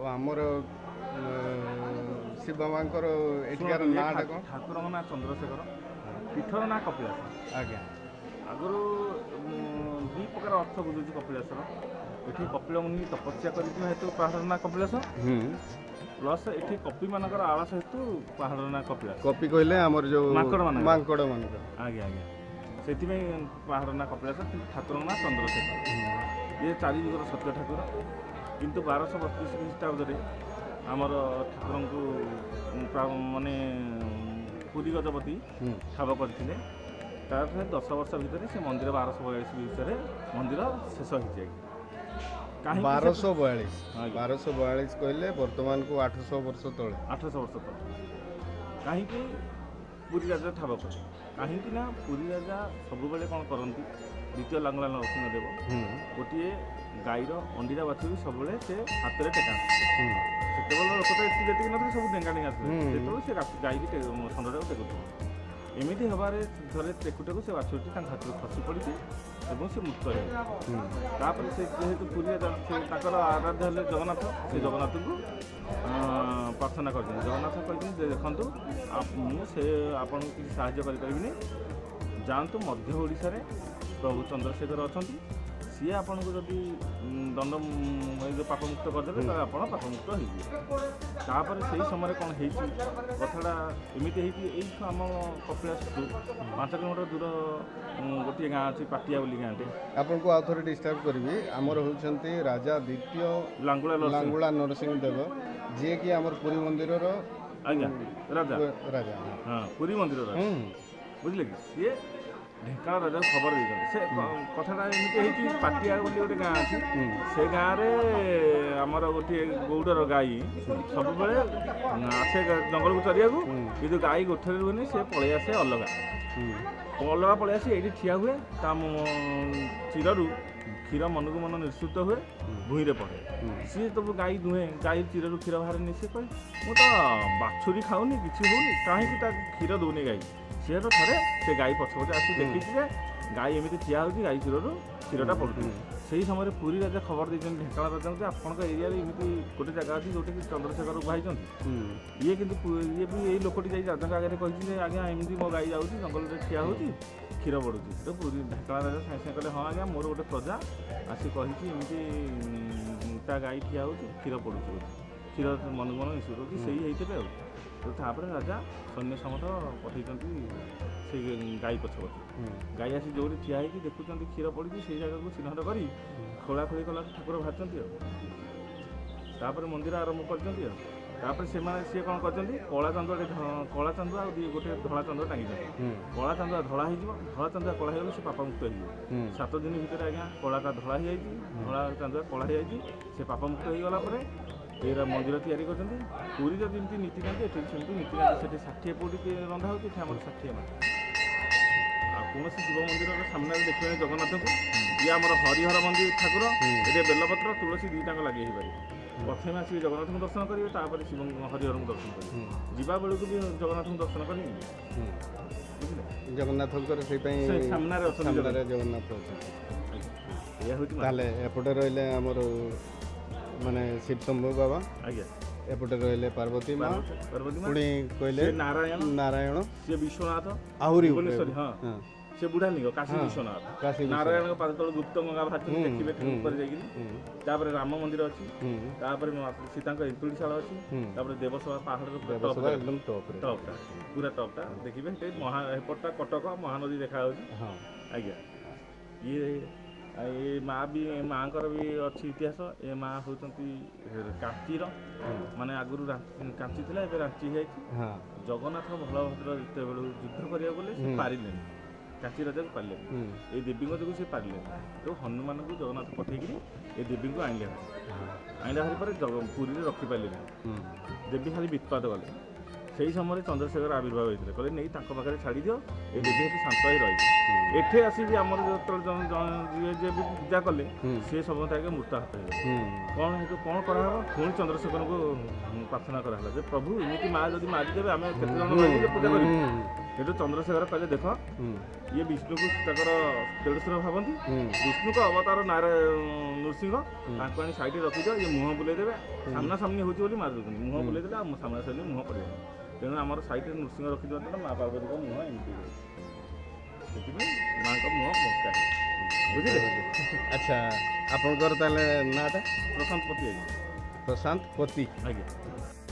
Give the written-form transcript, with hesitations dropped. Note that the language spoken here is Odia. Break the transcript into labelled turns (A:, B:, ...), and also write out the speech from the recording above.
A: ଆମର ଶିବ ବାବାଙ୍କର ଏଠିକାର ନାଁଟା କ'ଣ?
B: ଠାକୁରଙ୍କ ନାଁ ଚନ୍ଦ୍ରଶେଖର, ପୀଠର ନାଁ କପିଳାସ।
A: ଆଜ୍ଞା।
B: ଆଗରୁ ଦୁଇ ପ୍ରକାର ଅର୍ଥ ବୁଝୁଛି କପିଳାସର। ଏଠି କପିଳ ମୁନି ତପସ୍ୟା କରିଥିବା ହେତୁ ପାହାଡ଼ର ନାଁ କପିଳାସ, ପ୍ଲସ୍ ଏଠି କପିମାନଙ୍କର ଆଳସ ହେତୁ ପାହାଡ଼ର ନାଁ କପିଳାସ।
A: କପି କହିଲେ ଆମର ଯୋଉ
B: ମାଙ୍କଡ଼ ମାନଙ୍କ।
A: ମାଙ୍କଡ଼ ମାନଙ୍କର।
B: ଆଜ୍ଞା ଆଜ୍ଞା, ସେଥିପାଇଁ ପାହାଡ଼ର ନାଁ କପିଳାସ, କିନ୍ତୁ ଠାକୁରଙ୍କ ନାଁ ଚନ୍ଦ୍ରଶେଖର। ଇଏ ଚାରି ଯୁଗର ସତ୍ୟ ଠାକୁର। କିନ୍ତୁ 1232 ଖ୍ରୀଷ୍ଟାବ୍ଦରେ ଆମର ଠାକୁରଙ୍କୁ ମାନେ ପୁରୀ ଗଜପତି ଠାବ କରିଥିଲେ। ତାପରେ 10 ବର୍ଷ ଭିତରେ ସେ ମନ୍ଦିର 1242 ଭିତରେ ମନ୍ଦିର ଶେଷ ହେଇଛି ଆଜ୍ଞା। କାହିଁକି?
A: 1242?
B: ଆଜ୍ଞା।
A: 1242 କହିଲେ ବର୍ତ୍ତମାନକୁ 800 ବର୍ଷ ତଳେ।
B: 800 ବର୍ଷ ତଳେ। କାହିଁକି ପୁରୀ ରାଜା ଠାବ କଲେ? କାହିଁକି ନା ପୁରୀ ରାଜା ସବୁବେଳେ କ'ଣ କରନ୍ତି, ଦ୍ୱିତୀୟ ଲାଙ୍ଗୁଳା ନରସିଂହ ଦେବ ଗୋଟିଏ ଗାଈର ଅଣ୍ଡିରା ବାଛୁରୀ ସବୁବେଳେ ସେ ହାତରେ ଟେକାନ୍ତି। ସେତେବେଳେ ଲୋକ ତ ଏତିକି ଯେତିକି ନଥିଲେ, ସବୁ ଡେଙ୍ଗା ଡେଙ୍ଗା ଥିଲେ। ସେତେବେଳେ ସେ ଗାଈକି ଷଣ୍ଢଟାକୁ ଟେକୁଥିଲେ। ଏମିତି ହେବାରେ ଥରେ ଟେକୁ ଟେକୁ ସେ ବାଛୁରୀଟି ତାଙ୍କ ହାତରୁ ଖସି ପଡ଼ିଛି ଏବଂ ସେ ମୃତ ହେଇଗଲେ। ତାପରେ ସେ ଯେହେତୁ ପୁରୀ ରାଜା, ସେ ତାଙ୍କର ଆରାଧ୍ୟ ହେଲେ ଜଗନ୍ନାଥ, ସେ ଜଗନ୍ନାଥଙ୍କୁ ପ୍ରାର୍ଥନା କରିଛନ୍ତି। ଜଗନ୍ନାଥ କହିଛନ୍ତି ଯେ ଦେଖନ୍ତୁ, ମୁଁ ସେ ଆପଣଙ୍କୁ କିଛି ସାହାଯ୍ୟ କରିପାରିବିନି, ଯାଆନ୍ତୁ ମଧ୍ୟ ଓଡ଼ିଶାରେ ପ୍ରଭୁ ଚନ୍ଦ୍ରଶେଖର ଅଛନ୍ତି, ସିଏ ଆପଣଙ୍କୁ ଯଦି ଦଣ୍ଡ ଏଇ ଯେଉଁ ପାପମୁକ୍ତ କରିଦେବେ, ତାହେଲେ ଆପଣ ପାପମୁକ୍ତ ହେଇଯିବେ। ତାପରେ ସେଇ ସମୟରେ କ'ଣ ହେଇଛି, କଥାଟା ଏମିତି ହେଇଛି, ଏଇଠୁ ଆମ କପିଳାସଠୁ 5 କିଲୋମିଟର ଦୂର ଗୋଟିଏ ଗାଁ ଅଛି, ପାଟିଆ ବୋଲି ଗାଁଟେ।
A: ଆପଣଙ୍କୁ ଆଉ ଥରେ ଡିଷ୍ଟର୍ବ କରିବି। ଆମର ହେଉଛନ୍ତି ରାଜା ଦ୍ୱିତୀୟ
B: ଲାଙ୍ଗୁଳା ନରସିଂହ,
A: ଲାଙ୍ଗୁଳା ନରସିଂହ ଦେବ, ଯିଏକି ଆମର ପୁରୀ ମନ୍ଦିରର
B: ଆଜ୍ଞା ରାଜା।
A: ରାଜା।
B: ହଁ, ପୁରୀ ମନ୍ଦିରର ରାଜା। ବୁଝିଲେ କି, ସିଏ ଢେଙ୍କାନାଳ ରାଜାକୁ ଖବର ଦେଇଛନ୍ତି। ସେ କଥାଟା ଏମିତି ହେଇଛି, ପାଟିଆ ବୋଲି ଗୋଟେ ଗାଁ ଅଛି, ସେ ଗାଁରେ ଆମର ଗୋଟିଏ ଗଉଡ଼ର ଗାଈ ସବୁବେଳେ ଆସେ ଜଙ୍ଗଲକୁ ଚରିବାକୁ। କିନ୍ତୁ ଗାଈ ଗୋଠରେ ରୁହେନି, ସେ ପଳେଇ ଆସେ ଅଲଗା। ଅଲଗା ପଳେଇ ଆସି ଏଇଠି ଠିଆ ହୁଏ, ତା ଚିରରୁ କ୍ଷୀର ମନକୁ ମନ ନିଃସୃତ ହୁଏ, ଭୂଇଁରେ ପଡ଼େ। ସିଏ ତ ଗାଈ ଦୁହେଁ, ଗାଈ ଚିରରୁ କ୍ଷୀର ବାହାରେନି। ସିଏ କହେ, ମୁଁ ତ ବାଛୁରୀ ଖାଉନି, କିଛି ହଉନି, କାହିଁକି ତା କ୍ଷୀର ଦଉନି ଗାଈ? ସିଏ ତ ଥରେ ସେ ଗାଈ ପଛ ପଛେ ଆସି ଦେଖିଛି ଯେ ଗାଈ ଏମିତି ଠିଆ ହେଉଛି, ଗାଈ କ୍ଷୀରରୁ କ୍ଷୀରଟା ପଡ଼ୁଛି। ସେଇ ସମୟରେ ପୁରୀ ରାଜା ଖବର ଦେଇଛନ୍ତି ଢେଙ୍କାନାଳ ରାଜାଙ୍କୁ ଯେ ଆପଣଙ୍କ ଏରିଆରେ ଏମିତି ଗୋଟେ ଜାଗା ଅଛି ଯେଉଁଠିକି ଚନ୍ଦ୍ରଶେଖର ଉଭା ହେଇଛନ୍ତି। ଇଏ କିନ୍ତୁ ଇଏ ବି ଏଇ ଲୋକଟି ଯାଇ ରାଜାଙ୍କ ଆଗରେ କହିଛି ଯେ ଆଜ୍ଞା, ଏମିତି ମୋ ଗାଈ ଯାଉଛି, ଜଙ୍ଗଲରେ ଠିଆ ହେଉଛି, କ୍ଷୀର ପଡ଼ୁଛି। ତ ପୁରୀ ଢେଙ୍କାନାଳ ରାଜା ସାଙ୍ଗେ ସାଙ୍ଗେ କହିଲେ, ହଁ ଆଜ୍ଞା, ମୋର ଗୋଟେ ପ୍ରଜା ଆସି କହିଛି ଏମିତି ତା ଗାଈ ଠିଆ ହେଉଛି, କ୍ଷୀର ପଡ଼ୁଛି ବୋଲି, କ୍ଷୀର ମନକୁ ମନ ମିଶି ରହୁଛି, ସେଇ ହେଇଥିବେ। ଆଉ ତ ତାପରେ ରାଜା ସୈନ୍ୟ ସମତ ପଠେଇଛନ୍ତି ସେଇ ଗାଈ ପଛ ପଛେ। ଗାଈ ଆସି ଯେଉଁଠି ଠିଆ ହେଇକି ଦେଖୁଛନ୍ତି କ୍ଷୀର ପଡ଼ିଛି, ସେଇ ଜାଗାକୁ ଚିହ୍ନଟ କରି ଖୋଳା ଖୋଳି କଲା, ଠାକୁର ବାହାରିଛନ୍ତି। ଆଉ ତାପରେ ମନ୍ଦିର ଆରମ୍ଭ କରିଛନ୍ତି। ଆଉ ତାପରେ ସେମାନେ ସିଏ କ'ଣ କରିଛନ୍ତି, କଳା ଚାନ୍ଦୁଆ, କଳା ଚାନ୍ଦୁଆ ଆଉ ଗୋଟେ ଧଳା ଚାନ୍ଦୁଆ ଟାଙ୍ଗିଛନ୍ତି। କଳା ଚାନ୍ଦୁଆ ଧଳା ହେଇଯିବ, ଧଳା ଚାନ୍ଦୁଆ କଳା ହେଇଗଲେ ସେ ପାପମୁକ୍ତ ହେଇଯିବ। 7 ଦିନ ଭିତରେ ଆଜ୍ଞା କଳାଟା ଧଳା ହେଇଯାଇଛି, ଧଳା ଚାନ୍ଦୁଆ କଳା ହେଇଯାଇଛି। ସେ ପାପମୁକ୍ତ ହେଇଗଲା ପରେ ଏଇରା ମନ୍ଦିର ତିଆରି କରିଛନ୍ତି। ପୁରୀର ଯେମିତି ନୀତିକାନ୍ତି, ଏଠି ସେମିତି ନୀତିକାନ୍ତି। ସେଠି 60 ପଉଟି ରନ୍ଧା ହେଉଛି, ଏଠି ଆମର 60 ମାଟି। ଆଉ କୌଣସି ଶିବ ମନ୍ଦିରର ସାମ୍ନାରେ ଦେଖିବେନି ଜଗନ୍ନାଥଙ୍କୁ। ଇଏ ଆମର ହରିହର ମନ୍ଦିର ଠାକୁର। ଏଠି ବେଲପତ୍ର ତୁଳସୀ ଦୁଇଟାଙ୍କ ଲାଗି ହେଇପାରିବ। ପ୍ରଥମେ ଆସିବେ ଜଗନ୍ନାଥଙ୍କୁ ଦର୍ଶନ କରିବେ, ତାପରେ ଶିବଙ୍କ ହରିହରଙ୍କୁ ଦର୍ଶନ କରିବେ। ଯିବା ବେଳକୁ ବି ଜଗନ୍ନାଥଙ୍କୁ ଦର୍ଶନ କରିବେ। ବୁଝିଲେ?
A: ଜଗନ୍ନାଥଙ୍କର ସେଇପାଇଁ
B: ସେ ସାମ୍ନାରେ ଅଛନ୍ତି।
A: ସାମ୍ନାରେ ଜଗନ୍ନାଥ ଅଛନ୍ତି।
B: ଏଇଆ ହେଉଛି।
A: ତାହେଲେ ଏପଟେ ରହିଲେ ଆମର ମାନେ ଶିବ ଶମ୍ଭୁ ବାବା, ଏପଟେ ରହିଲେ ପାର୍ବତୀ ମା,
B: ପାର୍ବତୀ ମା,
A: ପୁଣି କହିଲେ
B: ସେ ନାରାୟଣ,
A: ନାରାୟଣ,
B: ସିଏ ବିଶ୍ୱନାଥ,
A: ଆହୁରି ଉପରେ।
B: ଭୁବନେଶ୍ୱରୀ। ହଁ, ସେ ବୁଢା ଲିଙ୍ଗ କାଶୀ ବିଶ୍ୱନାଥ।
A: କାଶୀ ବିଶ୍ୱନାଥ।
B: ନାରାୟଣଙ୍କ ପାଦ ତଳୁ ଗୁପ୍ତ ଗଙ୍ଗା ବାହାରିଛନ୍ତି, ଦେଖିବେ ଉପରେ ଯାଇକିରି। ତାପରେ ରାମ ମନ୍ଦିର ଅଛି, ତାପରେ ସୀତାଙ୍କ ଏନ୍ତୁଡ଼ିଶାଳ ଅଛି, ତାପରେ ଦେବସଭା ପାହାଡ଼ର
A: ଦେବସଭା ଏକଦମ ଟପରେ।
B: ଟପଟା, ପୁରା ଟପଟା ଦେଖିବେ। ସେଠି ମହା ଏପଟଟା କଟକ ମହାନଦୀ ଦେଖାଯାଉଛି। ଆଜ୍ଞା, ଇଏ ଏ ମା ବି, ମାଙ୍କର ବି ଅଛି ଇତିହାସ। ଏ ମା ହେଉଛନ୍ତି କାଞ୍ଚିର, ମାନେ ଆଗରୁ କାଞ୍ଚି ଥିଲା, ଏବେ ରାଞ୍ଚି ହେଇଯାଇଛି। ଜଗନ୍ନାଥ ବଳଭଦ୍ର ଯେତେବେଳେ ଯୁଦ୍ଧ କରିବାକୁ ଗଲେ, ସେ ପାରିଲେନି, କାଞ୍ଚି ରାଜାକୁ ପାରିଲେନି। ଏଇ ଦେବୀଙ୍କ ଯୋଗୁଁ ସେ ପାରିଲେନି। ତ ହନୁମାନଙ୍କୁ ଜଗନ୍ନାଥ ପଠେଇକିରି ଏ ଦେବୀଙ୍କୁ ଆଣିଲେ ଭାରି। ଆଣିଲା ଭାରି ପରେ ପୁରୀରେ ରଖିପାରିଲେନି, ଦେବୀ ଖାଲି ବିତ୍ପାତ କଲେ। ସେଇ ସମୟରେ ଚନ୍ଦ୍ରଶେଖର ଆବିର୍ଭାବ ହେଇଥିଲେ। କହିଲେ ନେଇ ତାଙ୍କ ପାଖରେ ଛାଡ଼ିଦିଅ, ଏ ଦେବୀ ଏଠି ଶାନ୍ତ ହେଇ ରହିବେ। ଏଠି ଆସିବି ଆମର ଯେତେବେଳେ ଜଣେ ଯିଏ ଯିଏ ବି ପୂଜା କଲେ, ସିଏ ସମସ୍ତେ ଆଗେ ମୃତ ହାତ ହେଇଗଲେ। କ'ଣ ହେତୁ କ'ଣ କରାହବ? ପୁଣି ଚନ୍ଦ୍ରଶେଖରଙ୍କୁ ପ୍ରାର୍ଥନା କରାହେଲା ଯେ ପ୍ରଭୁ, ଏମିତି ମା ଯଦି ମାରିଦେବେ, ଆମେ କେତେ ଜଣ ରହିବୁ ଯେ ପୂଜା କରିବୁ? ସେଠୁ ଚନ୍ଦ୍ରଶେଖର କହିଲେ, ଦେଖ, ଇଏ ବିଷ୍ଣୁକୁ ତାଙ୍କର ଦେଢ଼ଶୁର ଭାବନ୍ତି। ବିଷ୍ଣୁଙ୍କ ଅବତାର ନାର ନୃସିଂହ, ତାଙ୍କୁ ଆଣି ସାଇଡ଼ରେ ରଖିଦିଅ, ଇଏ ମୁହଁ ବୁଲେଇ ଦେବେ। ସାମ୍ନାସାମ୍ନି ହେଉଛି ବୋଲି ମାରି ଦେଉଛନ୍ତି। ମୁହଁ ବୁଲେଇ ଦେଲେ ଆଉ ସାମ୍ନାସାମ୍ନି ମୁହଁ ପଡ଼ିବନି। ତେଣୁ ଆମର ସାଇଡ଼ରେ ନୃସିଂହ ରଖିଦେବା ଦ୍ୱାରା ମା ପାର୍ବତୀଙ୍କ ମୁହଁ ଏମିତି ହେଇଯାଇଛି। ସେଥିପାଇଁ ମାଙ୍କ ମୁହଁ ବଙ୍କା ହେଇଛି, ବୁଝିଲେ?
A: ଆଚ୍ଛା, ଆପଣଙ୍କର ତାହେଲେ ନାଁଟା?
B: ପ୍ରଶାନ୍ତ ପତି ଆଜ୍ଞା।
A: ପ୍ରଶାନ୍ତ ପତି।
B: ଆଜ୍ଞା।